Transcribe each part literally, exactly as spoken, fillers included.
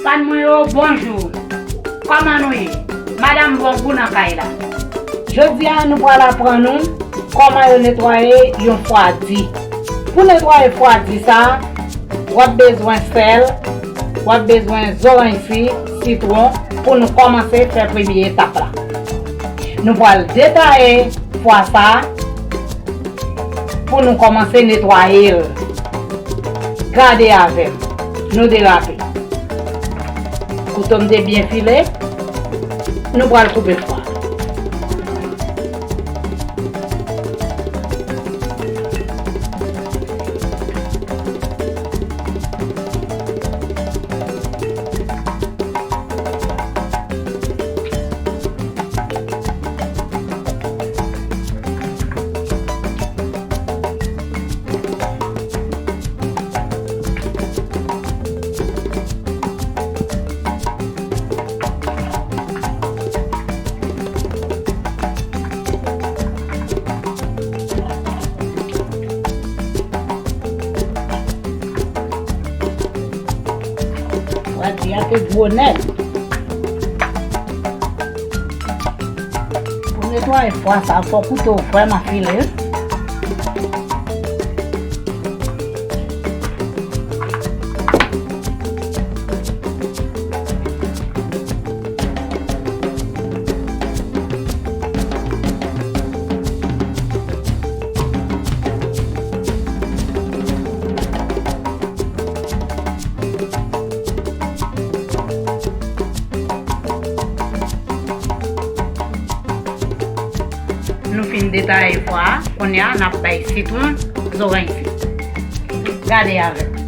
Fan mwen yo, bonjou. Kòman nou ye? Madanm Bongou nan kay la. Jodi a, nou pral aprann nou kòman yo netwaye yon fwadi. Pou netwaye fwadi sa, w ap bezwen sèl, w ap bezwen zoranj si, sitwon, pou nou kòmanse fè premye etap la. Nou pral detaye fwa sa pou nou kòmanse netwaye l. Gade avè m. Nou derape. Kouto m te byen file. Nou pral koupe fwa. Fwadi a te gwo nèt. Pou netwaye fwa sa, fò kouto w vrèman file. Nou fin detaye fwa a, kounye a n ap bay sitwon, zoranj si. Gade avè m.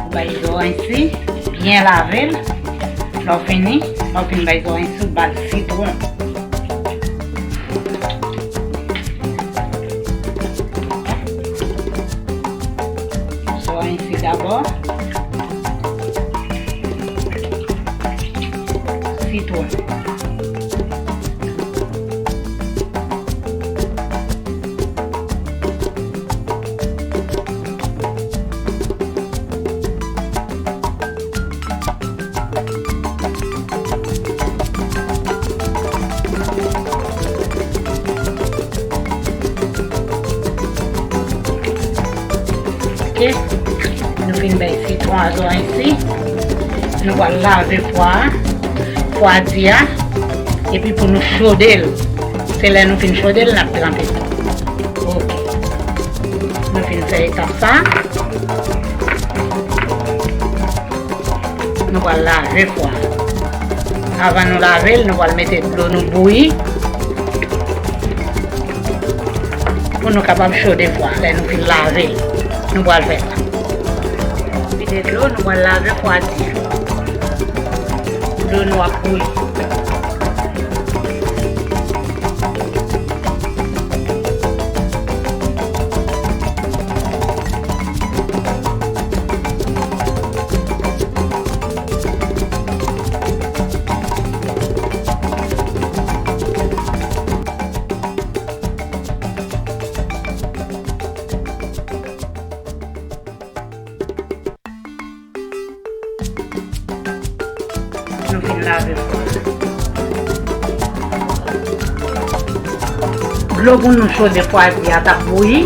Ou bay zoranj si, byen lave l. Lè w fini, lè w fin bay zoranj si, ou ba l sitwon. Zoranj si dabò. Sitwon. Ok. Nou fin bay sitwon a zoranj si. Nou pral lave fwa a, fwadi a, epi pou nou chode l. Se lè nou fin chode l, n ap tranpe l. Ok. Nou fin fè etap sa. Nou pral lave fwa. Avan nou lave l, nou pral mete dlo nou bouyi pou nou kapab chode fwa. Lè nou fin lave l, nou pral fè sa. Vide dlo, nou pral lave fwadi. Dlo nou ap bouyi. Dlo pou nou chode fwaji a t ap bouyi.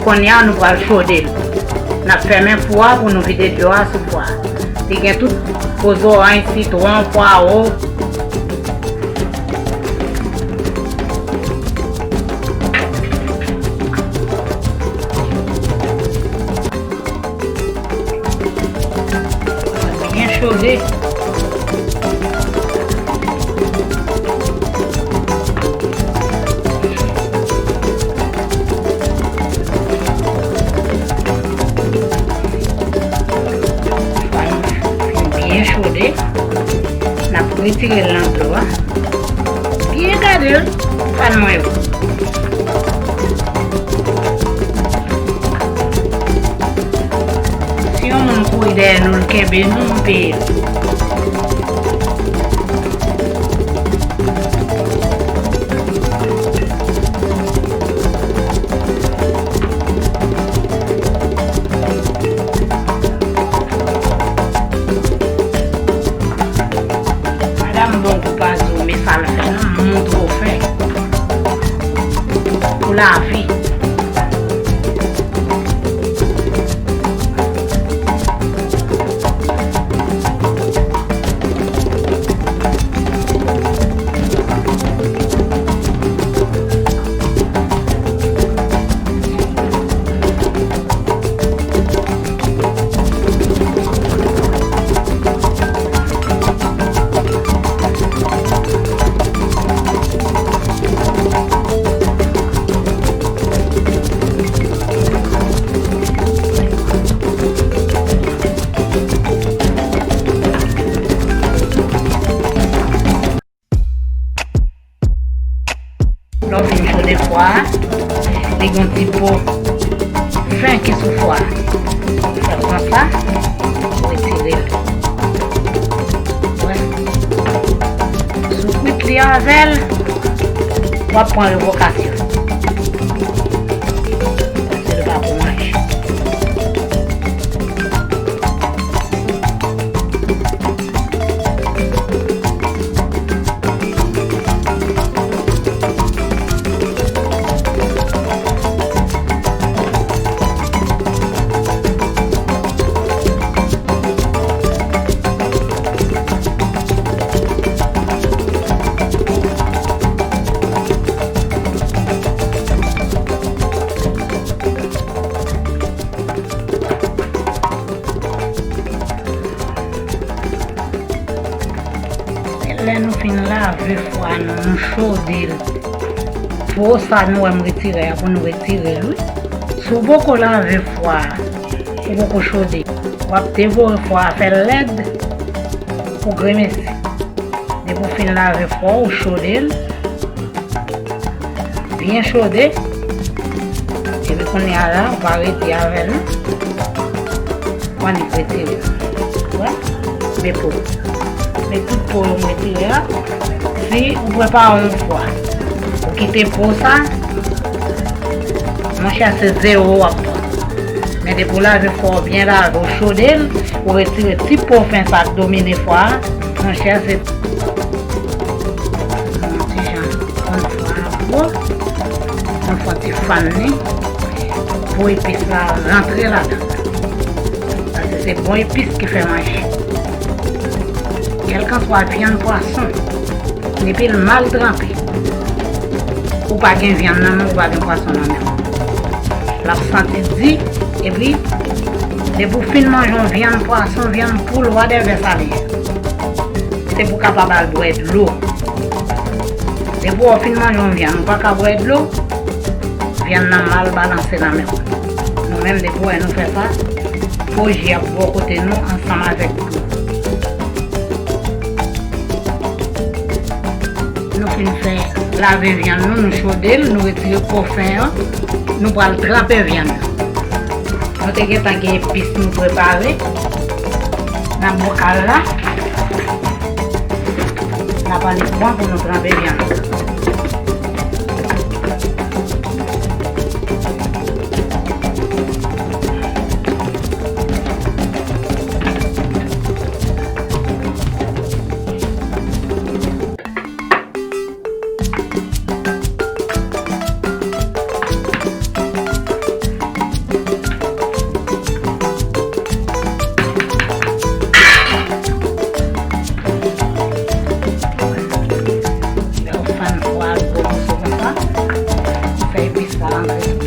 Kounye a, nou pral chode l. N ap fèmen fou a pou nou vide dlo a sou fwa a. Li gen tout gwo zoranj, sitwon, pwawo. Byen chode. Fwa nou fin byen chode, n ap retire l nan dlo a. Byen gade l, fàn mwen yo. Si yon moun kouri dèyè nou, l kenbe nou, nou peye l. Madanm bon kou pa di w, men sa l fè non, m montre w fè. Pou lavi. Lè w fin chode fwa a, li gen yon ti po fen ki sou fwa a. Fè konsa, ou retire l. Wè. Si w kwit li avè l, w ap pran revokasyon. Paske li pa pou manje. Lè nou fin lave fwa nou, nou chode l. Po sa nou wè m retire a, pou nou retire l, wi. Si w poko lave fwa a, ou poko chode, w ap devore fwa a, fè l lèd, ou gremesi. Depi w fin lave fwa w, ou chode l. Byen chode. Epi kounye a la, ou pa rete avè l non. Ou annik retire l. Wè? Men po. Men tout po yo m retire a. Si ou prepare yon fwa, ou kite po sa, monchè, se zewo w ap pran. Men depi w lave fwa w byen lave, w chode l, ou retire ti po fen sa k domine fwa a, monchè, se yon ti jan fann fwa a gwo, nou fè yon ti fann li pou epis la rantre ladan. Paske se bon epis ki fè manje. Kèlkanswa vyann, pwason, depi l mal tranpe, ou pa gen vyann nan men w, ou pa gen pwason nan men w, l ap santi di, epi depi w fin manje yon vyann pwason, vyann poul, whatever sa li ye, se pou w kapab al bwè dlo. Depi w fin manje yon vyann, ou pa ka bwè dlo, vyann nan mal balanse nan men w. Nou menm, depi w wè nou fè sa, po ji ap bò kote nou ansanm avèk dlo. Nou fin fè lave vyann nou, nou chode l, nou retire po fen an, nou pral tranpe vyann nan. Nou te gentan gen epis nou prepare nan bokal la. N ap annik pran pou nou tranpe vyann nan.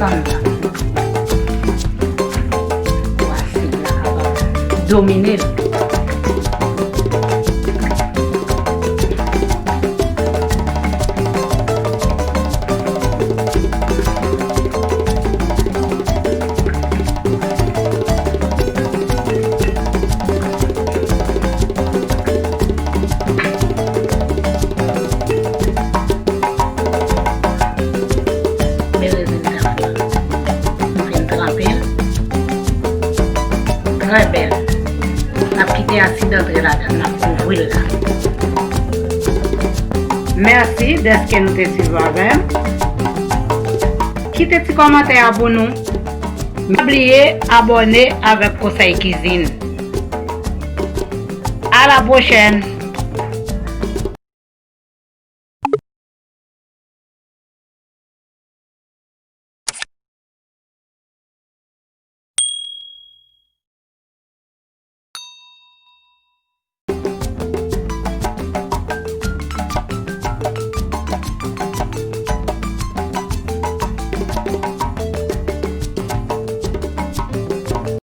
Tann la. Pou asid la kapab domine l. Men rezilta m la. M vin tranpe l. Trè bèl. N ap kite asid antre ladan l, n ap kouvri l la. Mèsi dèske nou te swiv avè m. Kite ti kòmantè a pou nou. Pa bliye abòne avèk Konsèy Kizin. A la pwochèn!